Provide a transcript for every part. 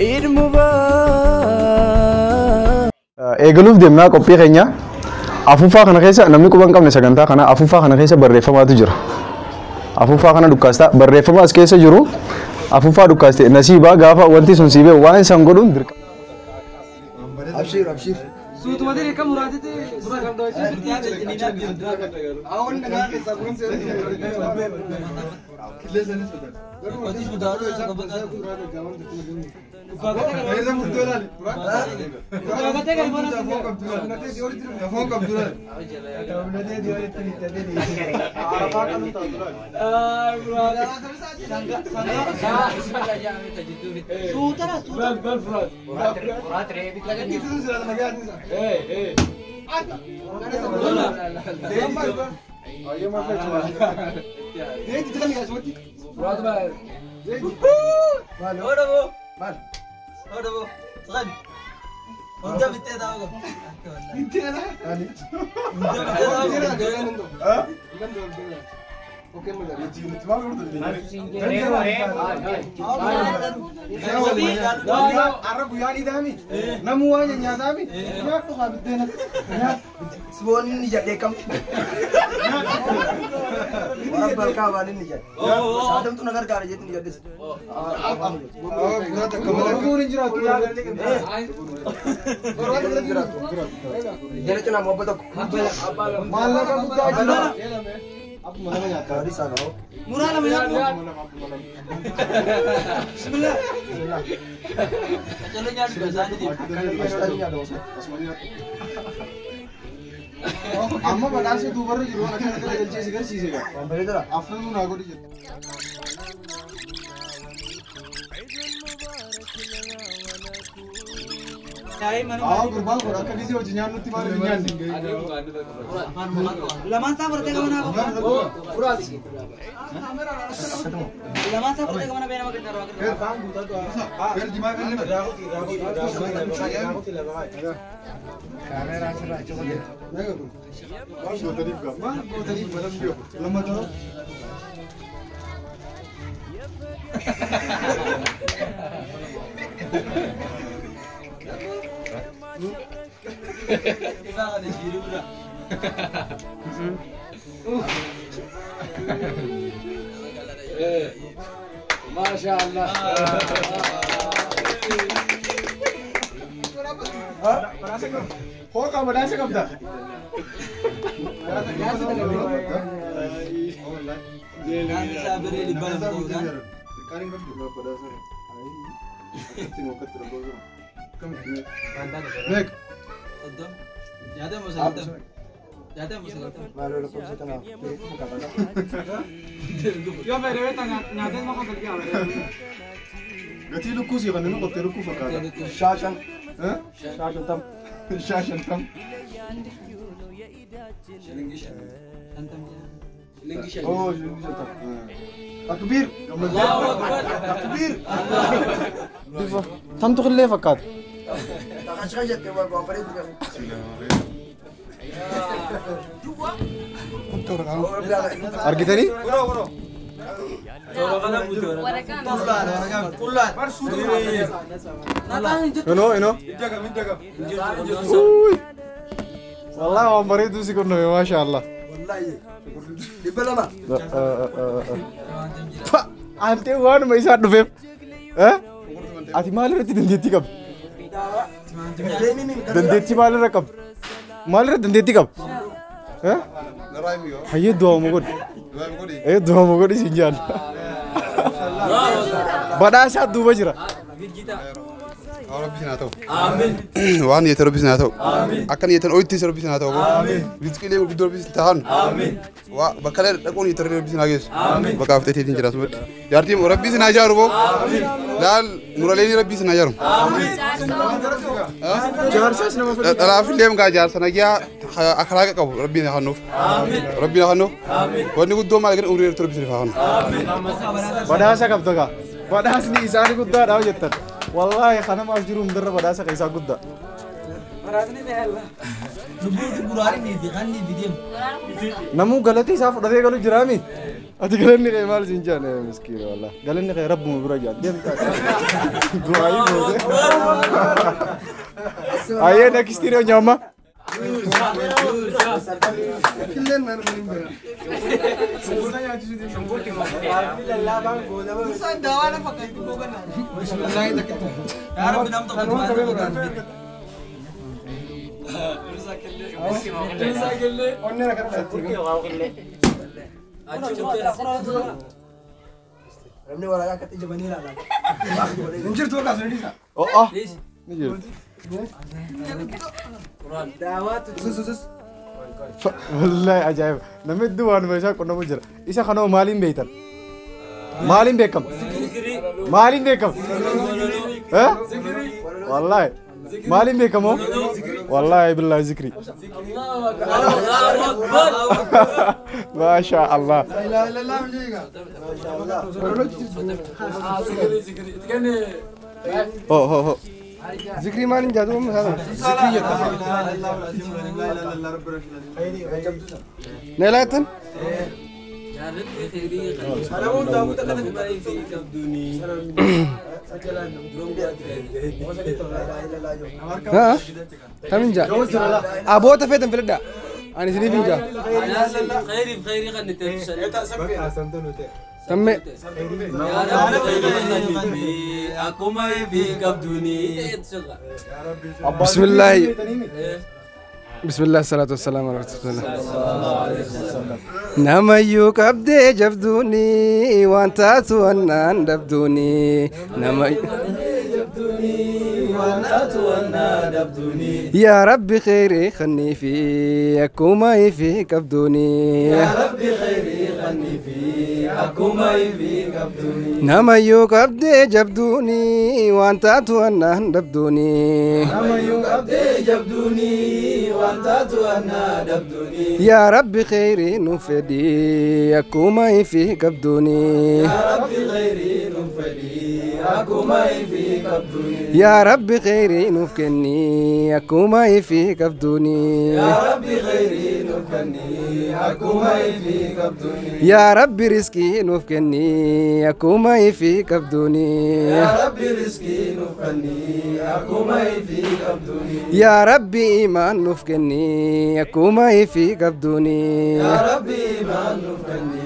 Eid Mubarak. Eegaluuf deemnaa qophii keenya afuuffaa kana keessa namni quba hin qabne sagantaa kana afuuffaa kana keessa barreeffamaatu jira. Afuuffaa kana dhukkaastaa barreeffama as keessa jiru afuuffaa dhukkaaste nasiibaa gaafa wanti sun siibee waan san godhuun dirqama. Abshir, abshir. Suutuma diri kam muraatiti dura kam Siboonni jedhee kam? Waan balkaa waan inni jedhe. Saadamtu na gargaara jetti ni jedhes. Jala cinaa obbo tokko. Maallaqa guddaa jira. Gaarii isaa qabu. Amma badhaasa duubarra jiru waan akkana kana galchee si garsiise gaa. Waan bareedaadha. Afranuu naa godhi jedhe. Haa gurbaan kun akka gisee hojii nyaannutti maaliif hin nyaanne? Lamaan isaa fudhatee qabanaa lamaan isaa fudhatee qabanaa bee nama gargaaru. Hooqa badhaasa qabda. Gatii lukkuu sii kan inni qottee lukkuu fakkaata. Shaashan. Shaashan tam. Shaashan tam. Oh, shilingi shantam. Takbiir. Takbiir. Tamtu qillee fakkaata. Takhashka jette waan bareedu beeku. Argitanii? Inoo inoo. Uy. Wallahi waan bareedu si kunname maasha Allah. Wallahi. 200. Antee waanuma isaa dhufeef. Ati maalirratti dandeettii qabda? Dandeettii maalirra qabda? Maalirra dandeettii qabda? Hayyee du'aama godhi. Du'aama godhi siin jaalla. Badhaasaa duuba jira. Waan yeetan Rabbi sinaa ta'u. Akkan yeetan oyittis Rabbi sinaa ta'u. Rizqiilee gurguddoo Rabbi sin tahan. Bakka dhaquun yeetan Rabbi sinaa geessu. Bakka hafteetiin jira asumatti. Jaartiin Rabbi sinaa ijaaru boo. Laal muraleen Rabbi sinaa ijaaru. Jaarsaas nama fedhu. Dhalaafillee mgaa jaarsa nagyaa akhlaaqa qabu Rabbi na kennuuf. Rabbi na kennuuf. Wanni guddoo maal jedhan umrii dheertuu Rabbi sinaa kennu. Badhaasa qabda gaa. Badhaasni isaanii guddaadha jettan. Wallahi kanama as jiru hundarra badhaasa keessaa guddaa. Namuu galatee isaa fudhatee galu jiraami. Ati galanni kee maal siin jaan miskiina wallah. Galanni kee rabbuma bira jaan. Deemtaa. Du'aayii goote. Ayyee next year nyaama. Oh ah. Ni jirti. Wallahi ajaa'ib. Namni hedduu waanuma isaa qunnamu jira. Isa kanoo maaliin beektan? Maaliin beekama? Maaliin beekama? Wallahi. Maaliin beekamoo? Wallahi billahi zikri. Maasha Allah. Ho ho ho. Zikri maalin jaadu Zikri jetta. Neelaatan? Ha? Tamin ja. Aboota feetan filadha. Ani isiniif hin jaa. Tamme. Bismillah. Bismillah salatu wassalamu ala rasulillah. Namayyuu qabdee jabduuni waan taatu annaan dhabduuni. Yaa Rabbi khayrii khannii fi akkuma ifi qabduuni. Yaa Rabbi khayrii khannii fi akkuma ifi qabduuni. Namayyuu qabdee jabduuni waan taatu annaan dhabduuni. Namayyuu qabdee jabduuni waan taatu annaan dhabduuni. Yaa Rabbi khayrii nu fedhi akkuma ifi qabduuni. Yaa Rabbi khayrii nu fedhi akkuma ifi qabduuni. Yaa Rabbi khayrii nuuf kenni akkuma ifi qabduuni. Yaa Rabbi khayrii nuuf kenni akkuma ifi qabduuni. Yaa Rabbi rizqii nuuf kenni akkuma ifi qabduuni. Yaa Rabbi rizqii nuuf kenni akkuma ifi qabduuni. Yaa Rabbi iimaan nuuf kenni akkuma ifi qabduuni. Yaa Rabbi iimaan nuuf kenni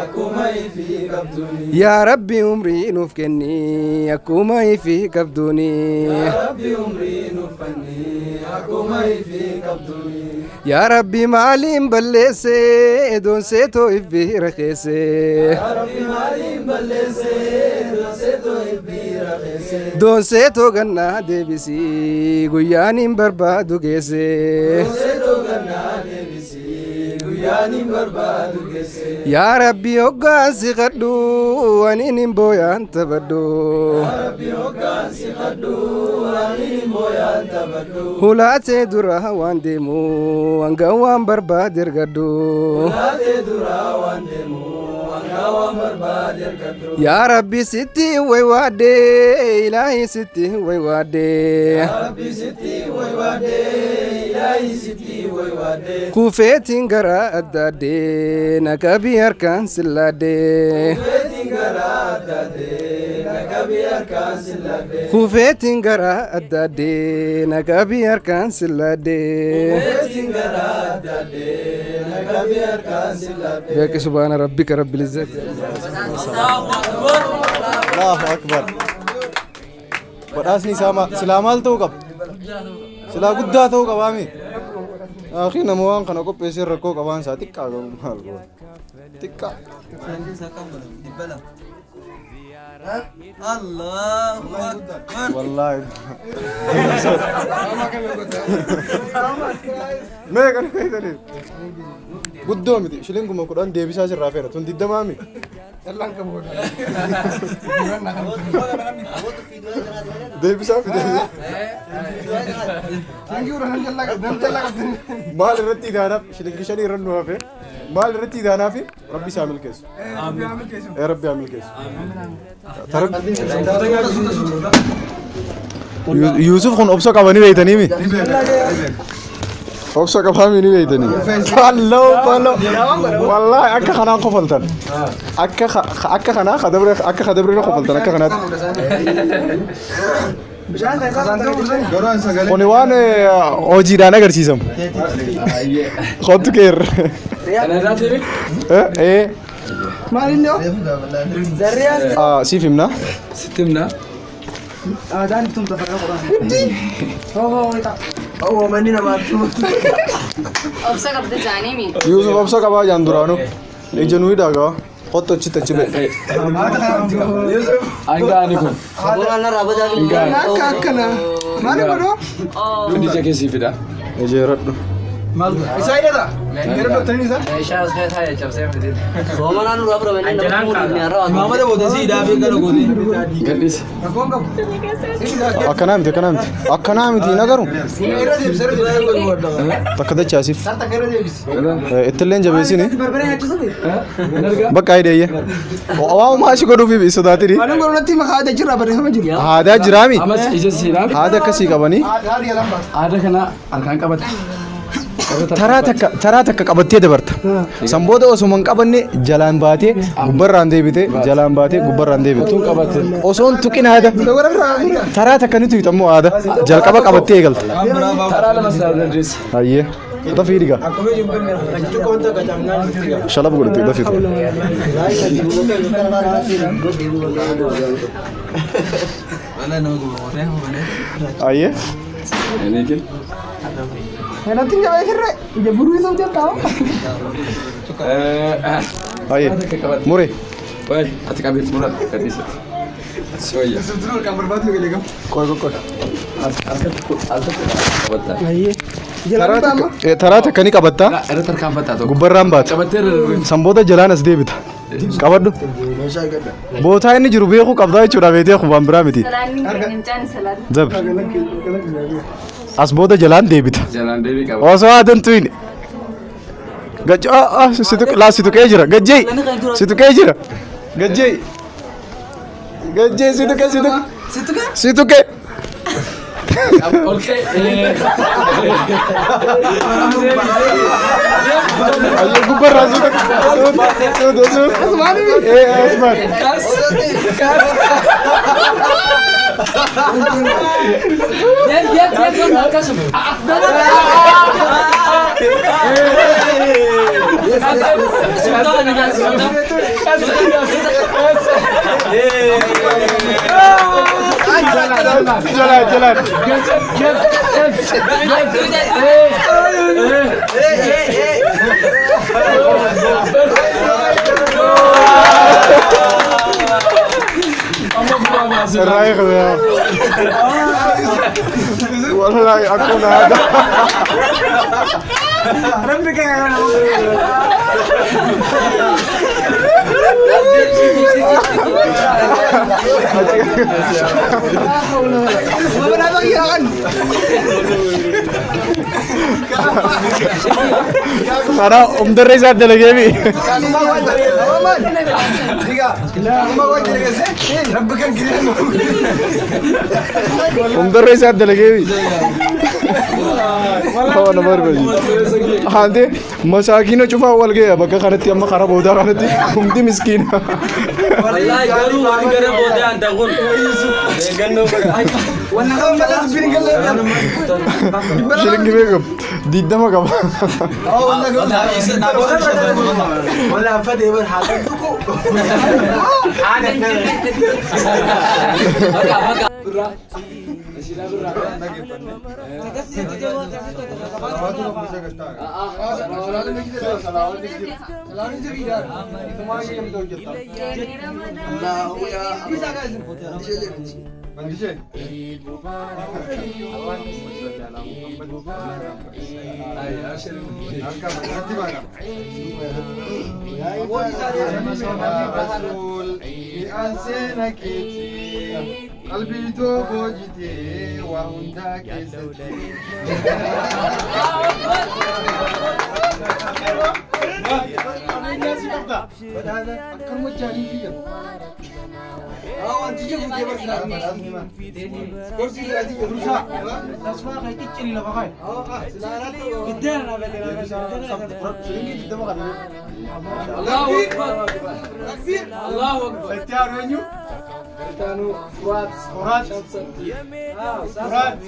akkuma ifi qabduuni. Yaa Rabbi umrii nuuf kenni akkuma ifi qabduuni. Yaa Rabbi umrii nuuf kenni akkuma ifi qabduuni. Yaa Rabbi maaliin balleesse doonseetoo ibbiira keesse. Yaa Rabbi maaliin balleesse doonseetoo ibbiira keesse. Doonseetoo gannaa deebisii guyyaan hin barbaadu geesse. Doonseetoo gannaa deebisii guyyaan hin barbaadu geesse. Yaa Rabbi hoggaansi qadhu aniin hin booyaan taphadhu. Yaa Rabbi hoggaansi qadhu aniin hin booyaan taphadhu. Hulaatee dura waan deemu hanga waan barbaade argadhu. Hulaatee dura waan deemu hanga waan barbaade argadhu. Yaa Rabbi sitti waywaadde ilaahi sitti waywaadde. Yaa Rabbi sitti waywaadde ilaahi sitti waywaadde. Kufeetiin gara adda addee naqabii harkaan sillaadde. Kufeetiin gara adda addee naqabii harkaan sillaadde. Kufeetiin gara adda addee naqabii harkaan sillaadde. Kufeetiin gara adda addee naqabii harkaan sillaadde. Beeki subhaana rabbika rabbil izzati. Allahu akbar. Badhaasni isaa silaa maal ta'uu qaba? Silaa guddaa ta'uu qabaami. Akhi nama waan kana qopheessee rakkoo qabaan isaa xiqqaa garuu maal goona? Xiqqaa. Allahu akbar. Wallahi. Mee kan feetanii? Guddoo miti shilinguma 10 deebisaa sirraa feena tun 20 mi? Deebisaa fide. Maal irratti idaanaaf shilingi 5 irra nu hafe maal irratti idaanaaf rabbi isaa milkeessu. Amiin. Rabbi haa milkeessu. Yusuf kun obsa qabanii beeytanii mi? Obsa qabaa mini beeytanii. Falloo falloo. Wallaahi akka kanaan kofaltan. Akka kanaa kadabre akka kadabre kofaltan akka kanaatti. Kuni waan hojiidhaan agarsiisamu. Kottu keerra. Maal inni hoo? Siif himna. Sitti himna. Aadaan ittiin tafaraa qoraan. Oo manni namaatti. Obsa qabda jaanii mi? Yusuf obsa qabaa jaan duraanuu. Ija nuyi dhaagaa. Kottu achitti achi ba'e. Hangaani kun. Akka akkana. Maal godhoo? Fidija keessii fida. Ijeeradhu. Isaa hidhata? Yeroo doktariin isaa? Soomanaan nurraa fudhamanii nama fuudhuuf ni har'a. Imaamata booda si hidhaa fi gara gootee. Gadhiisi. Rakkoon qabu. Akkanaa miti akkanaa miti. Akkanaa miti hin agaru. Irra deebisi irra deebisi. Takka dachaasiif. Takka irra deebisi. Ittilleen jabeessini. Barbaree nyaachisuu? Bakka hidheeyye. Waa maashi godhuuf sodaatini. Waan godhunatti maqaa aadaa jirra barreeffama jiru. Aadaa jiraami. Ammas ija siidhaan. Haada akkasii qabanii. Haadha jalaan baasa. Aada kana harkaan qabata. Taraa takka qabattee dabarta. San booda osuma hin qabanne jalaan baatee gubbarraan deebite jalaan baatee gubbarraan deebite. Osoo hin tuqin haada. Taraa takka ni tuyxu ammoo haada. Jalqaba qabattee eegalta. Taraa lama silaa dandeessa. Hayyee. Dafii dhigaa. Shalab godhate dafii. Hayyee. Kanatti hin jabeessirre ija buruu isa hojjetaa. Hayyee. Mure. Wayi ati qabeef mura gadhiisa. Si wayya. Qoy qoy qoy. Qabatta. Taraa takka ni qabattaa. Irra tarkaanfataa tokko. Gubbarraan baata. Qabattee irra darbe. San booda jalaan as deebita. Qabadhu. Bootaa inni jiru beekuu qabdaa jechuudha beetee waan biraa miti. Salaanni hin jaani salaanni. Zabri. As booda jalaan deebita. Jalaan deebii qaba. Osoo aadan tuyne. Laa si tuqee jira. Gajjee. Si tuqee jira. Gajjee. Gajjee si tuqee si tuqee. Si tuqee. Ol ka'e. Ayyee gubbarraa si tuqee. Suuta suuta. Ee Asmaan. Deem deem deem akkasuma. Jalaan jalaan. الرايق يا والله أكون هذا Rabbi kan kana. Karaa umdarree isaa dalageemi. Umdarree isaa dalageemi. Hawa nama barbaachisa. Haante masaakiina cufaa wal ga'e bakka kanatti amma karaa boodaa kanatti humti miskiina. Wallahi garuu waan gara boodaa an ta'uun eeggannoo godha. Shilingi meeqa? 20 qaba. Qalbii too boojitee waa hundaa keessatti. الله اكبر الله اكبر. Furaat.